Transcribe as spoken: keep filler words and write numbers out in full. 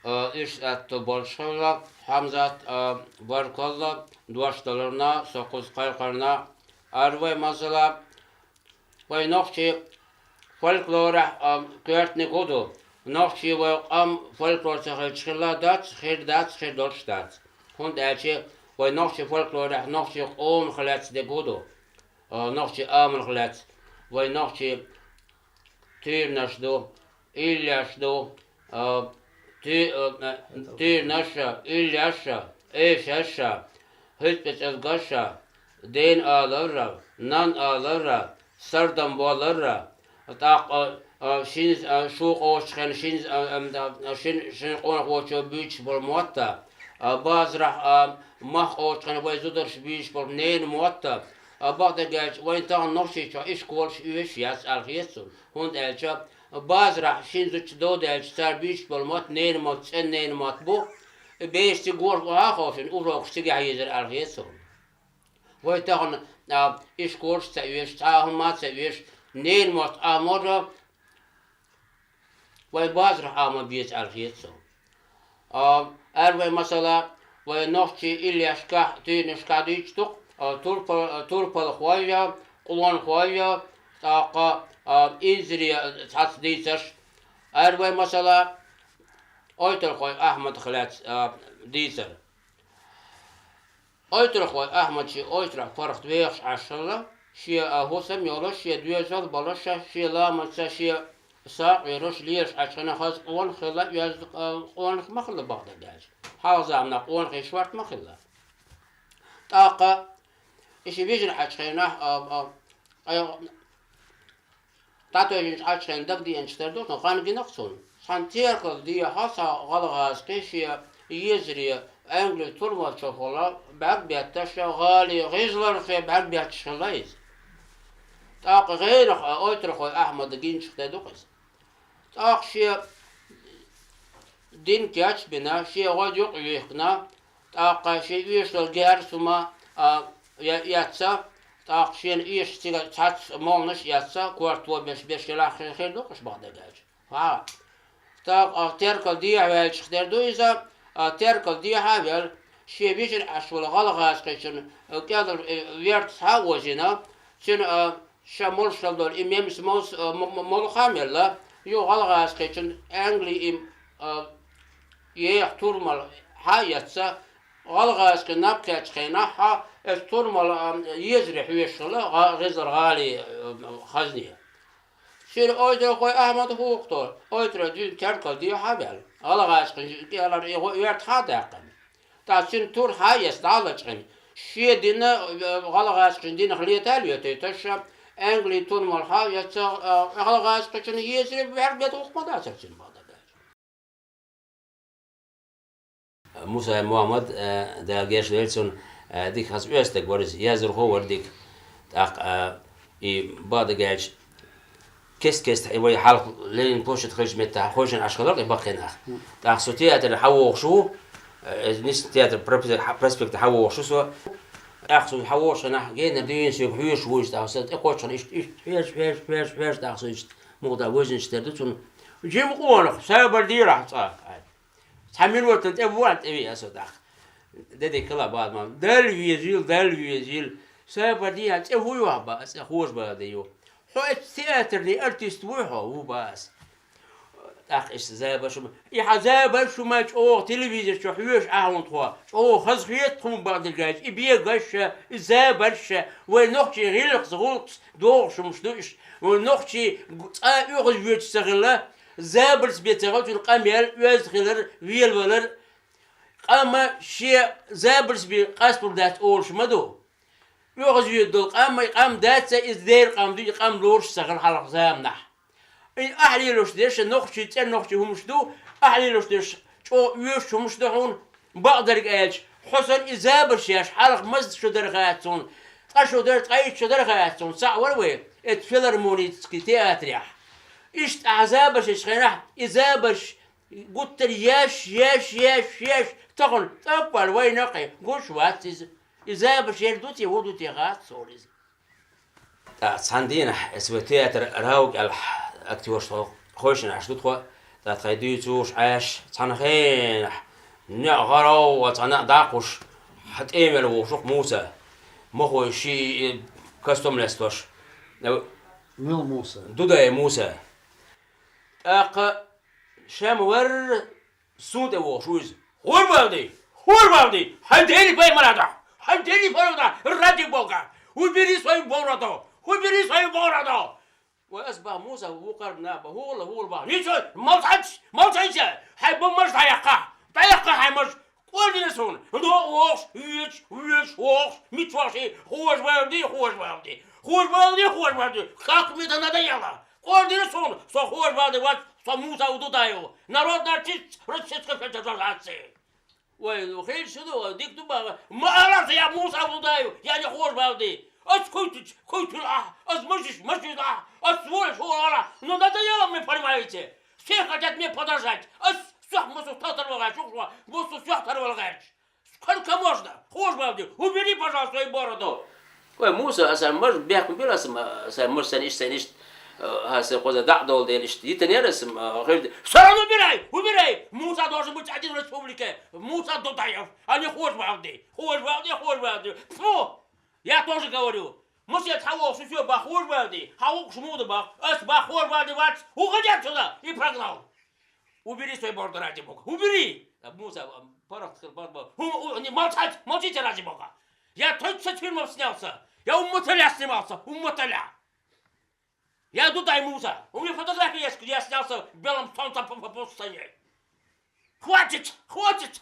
Э, иштта аьттув болуш хилла, Хьамзат, э, баркалла, дош даларна, со кхуза кхайкхарна. Ара вай, масала, вай нохчий фольклорехь, э, коьртаниг хӀун ду? Нохчий вай къам фольклор ца хилча хилла дац, хир дац, хир долуш дац. ХӀунда аьлча вай нохчий фольклорехь нохчий къомах лаьцна дерг хӀун ду? Э, нохчий амалх лаьцна. Вай нохчий туьйранаш ду, иллеш ду, а, туь-, а, а, туьйранаша, иллеша, эшаша, хӀуьттӀа цӀазгаша, ден аларра, нан аларра, сардам боларра, тӀаккха, а, шин, а, шу къовсачу хенахь шин, а, а, а, шин, шин къонахочо буьйцуш болу мотт а, а, базарахь, а, мах къовсачу хенахь вай зударша буьйцуш болу ненан мотт а, а, бакъдерг аьлча, вайн тахана Нохчийчохь и школаш оьшуш яц аьлла хета суна. ХӀунда аьлча базарахь шина зудчо дов даьлча, цара буьйцуш болу мотт ненан мотт, цӀена ненан мотт бу. Бераш цига гуш охьа а ховшина, урокаш цигахь езара аьлла хета суна. Вай тахана, а, и школаш а ца оьшу, цхьа а хӀума а ца оьшу, ненан мотт Ӏамор а, вай базарахь Ӏама беза аьлла хета суна. А, ара вай, масала, вай нохчий иллешкахь, туьйранашкахь дуьйцуш ду-кх, а, турпал-, а, турпалхой а, къонахой а, тӀаккха, а, инзаре цхьацца дийцарш. Ара вай, масала, Ойтрахой Ахьмадах лаьцна, а, дийцар. Ойтрахой Ахьмад шен Ойтрахь паргӀат вехаш Ӏаш хилла, шен, а, хӀусам йолуш, шен доьзал болуш, шен ламаца, шен сагӀа Ӏуьйруш лелаш Ӏачу хенахь, хаза къонах хилла, оьзда, а, къонах ма хилла бакъдерг аьлча. Хьалха заманахь къонахий шорта ма хилла. ТӀаккха и ши вижина Ӏачу хенахь, а, а, а, ДӀатоьжначу Ӏачу хенахь дагадеанчух тера ду, цунна хан гина-кх цунна. Цхьана теркал дехьа цхьа гӀалгӀазкхи шен езаре Англи турмалчухула бӀаьргабетташ, гӀалин гӀизлархе бӀаьргабетташ хилла иза. ТӀаккха гӀенах а Ойтрахой Ахьмада гиначух тера ду-кх иза. ТӀаккха шен дин кечбина, шен гӀо юкъа йихкина, тӀаккха шен оьшуш долу герз хӀума, а, е-, эцна, тӀаккха шена оьшуш цига цхьацца молнаш эцна, корта беш, беш елахь хир ду-кх уьш бакъдерг аьлча. ХӀа. ТӀаккха, а, теркал дехьа ваьллачух тера ду иза, а, теркал дехьа а ваьлла, шен вижина Ӏаш волу гӀалгӀазкхичун, а, кӀелара, э, верта схьа а вожийна, цуьнан, а, ша молуш хила долу и мемс молс-, а, м-, м-, молу хан мелла, юха гӀалгӀазкхичун Англи и, а, еха турмал хьа а эцна, гӀалгӀазкхи наб кхечу хенахь, хьа, эцу турмал, а, езаре хьоьжуш хилла гӀа-, гӀизлара гӀалин, а, хазне. Шира Ойтрахой Ахьмада хӀух тхо, Ойтрахой дуьйна теркал дехьа а ваьлла, гӀалгӀазкхичун кӀелара и гӀо верта хьа а даьккхина. ТӀаккха цуьнан тур хьа а эцна дӀа а лачкъийна, шен дин, э, гӀалгӀазкхичун динах лета а летийташ, Англи турмал хьа а эцна, э, гӀалгӀазкхичун езаре бӀаьргабетта гӀуллакх ма дацара цуьнан бакъдерг аьлча. Мусаев Мухьаммад, э, Дала гечдойла цунна, э, дика хаза оьзда стаг вара иза, яздархо вара дика. ТӀаккха, э, и бакъдерг аьлча, кест-кеста вай хьалха Ленин площадь хилча меттехь хойшина Ӏаш хилар-кх и баккхий нах. ТӀаккха со театре хьавогӀуш ву, э, Нисса театр пропе-, проспекте хьавогӀуш ву со. ТӀаккха со хьавогӀучу хенахь, генара дуьйна соьга хьоьжуш ву иза, тӀаккха со тӀекхоччуш хенахь, иштта, иштта хьоьжуш, хьоьжуш, хьоьжуш, хьоьжуш, тӀаккха со иштта муха дан вожанаш тера ду цунна. Жима къонах, сабар дийрахь цкъа. Цхьа минотана тӀе ву аьлла, тӀевеа со тӀаккха. Де дика хила база ма. Далла везийла, Далла везийла. Сабар дийхьа, цӀе хӀун ю ахьа баа, цӀе хожа бала де ю. Хьо эцу театрный артист вуй хьо, ву баа ас. ТӀаккха иштта забар шу ма. И хьан забар шу ма чӀогӀа телевизор чу хьоьжуш Ӏа хьуна тхо. ЧӀогӀа хазахета тхуна бакъдерг аьлча, и бегаш а, и забарш а, вай нохчийн гӀиллакхца, гӀуллакхца догӀуш хӀумаш ду иштта. Вай нохчий цкъа оьгӀазвоьдуш ца хилла, забарца бен ца хилла, цуьнан къамел оьзда хилар, велавалар, къам шен забарца бен къастор дац олуш ма ду. ОьгӀазвоьду долу къам, и къам дац, иза дера къам ду, и къам лоруш ца хилла хьалха заманахь. И ахь лелош дерш нохчий, цӀена нохчий хӀумаш ду, ахь лелош дерш чӀогӀа оьшуш хӀумаш ду хьуна, бакъдерг аьлча, хьо санна и забарш еш, хьалха маза шо дара хаьтташ хьуна, ткъа шо дара, ткъа итт шо дара хаьтташ хьуна, цхьаъ вара вай, эцу филармонический театрехь. Иштта ахь забарш ечу хенахь, и забарш Гуттар еш, еш, еш, еш, тахан тӀаккха вайна кхе гуш вац иза. И забаш ер ду те, хӀу ду те, гӀац цо иза. ТӀаккха цхьан дийнахь эс вай театр Раук аьлла актёрш тхо хойшинаш ду тхо, тӀаккха тхай дуьйцуш Ӏаш, цхьана хенахь, неӀ гӀаравва цхьана а даккхуш, хьан тӀемел вохуш ву-кх Муса, махой ши костюм лестош. Мила Муса? Дудай Муса. ТӀаккха шема варра суна тӀе вохуш ву иза. Хьожа валде! Хьожа валде! Хьайн дерриг пайхамара дохь! Хьайн дерриг пайхамара дохь! Ради Бога! Убери свою бороду! Убери свою бороду! Вай ас бах Муса ву къарбна бах, хӀула, хӀула бах. Ничего, молчать! Молчайте! Хьайн бу маж дӀаяккха! ДӀаяккха хьайн маж! КӀордина суна! Но вохуш, веш, веш, вохуш, мичвахши, хьожа валде, хьожа валде! Хьожа валде, хьожа валде! Как мне это надоело! КӀордина суна, со хьожа валде вац, со Муса Удудаев. Народная артист Российской Федерации. Вай, ну, хир шу ду, дика ду бах. Ма алар сан, я Муса Удудаев, я не хьожа валде. Ас куйтуч, куйтур ахь, ас мажиш, мажиш ахь, ас волаш, волаш. Ну, надоело мне, понимаете? Все хотят мне подражать. Ас сох мусу татар вагач, шух шух, мусу сох тар вагач. Сколько можно? Хьожа валде, убери, пожалуйста, свою бороду. Ой, Муса, аса маж бехкун била, аса ма-, аса маж сан иш, сан иш, э, аса кхуза дӀа а долу дела иш, йитанера аса ма-, хир-, всё равно убирай, убирай! Муса должен быть один в республике. Муса Дудаев, а не хьожа валде. Хьожа валде, хьожа валде. Тьфу! Я тоже говорю. Мусе, хьан вохуш, всё, бах, хьожа валде. Хьан вохуш муха ду бах. Ас бах хьожа валде вац. Уходи отсюда! И прогнал. Убери свою бороду, ради Бога. Убери! А Муса, а, порох тхил, бор-, бор-, ху-, у-, не, молчать! Молчите, ради Бога! Я тридцать фильмов снялся! Я у мотыля снимался! У мотыля! Я Дудай Муса! У меня фотографии есть, где я снялся в белом солнце по, по, по сцене! Хватит! Хватит!